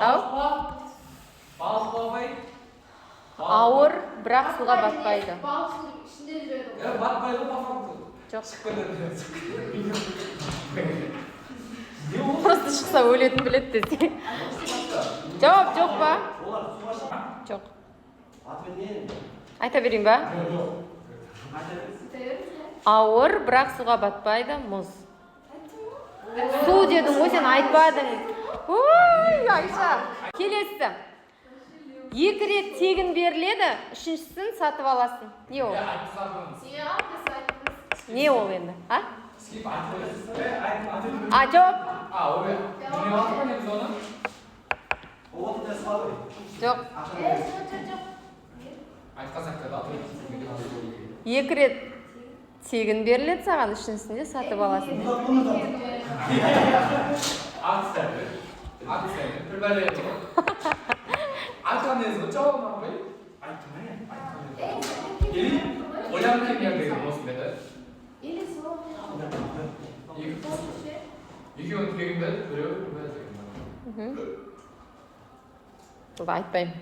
Ау? Балық па? Балық па, апай? Ауыр, бірақ суға батпайды. Балық судың ішінде жүреді Е, ғой. Батпайды ғой, по факту. Жоқ. Шығып кетеді. Не ол? Просто шықса, өлетін біледі десе. Жауап жоқ па? Олар суға шығып Жоқ. Атымен не? Айта берейін ба? Жоқ. Айта беріңіз. Айта беріңіз, иә. Ауыр, бірақ суға батпайды. Мұз. Су дедің ғой сен, айтпадың. Ой, Айша. Келесі. Екі рет тегін беріледі, үшіншісін сатып аласың. Не ол? Е, айтсам. Иә, біз айттыңыз. Не ол енді, а? Скип айтып қоясыз. Е, айтып. А, жауап? А, ой, не алдық па, не біз оны? Вот это слабый. Жоқ. Ақша. Е, жоқ, жоқ, жоқ. Айтқан сияқты еді, атып. Екі рет тегін беріледі саған, үшіншісінде сатып аласың. Акция. Акция. Бір бәле еді ғой. Айтқан едіңіз ғой, жауабын, апай. Айттым, е, айтқан едім. Или ойланып келген деген осындай да. Или сол. Екі Сол ше. Екеуін тегін берді, біреуі бір бәле деген. Бұл айтпаймын.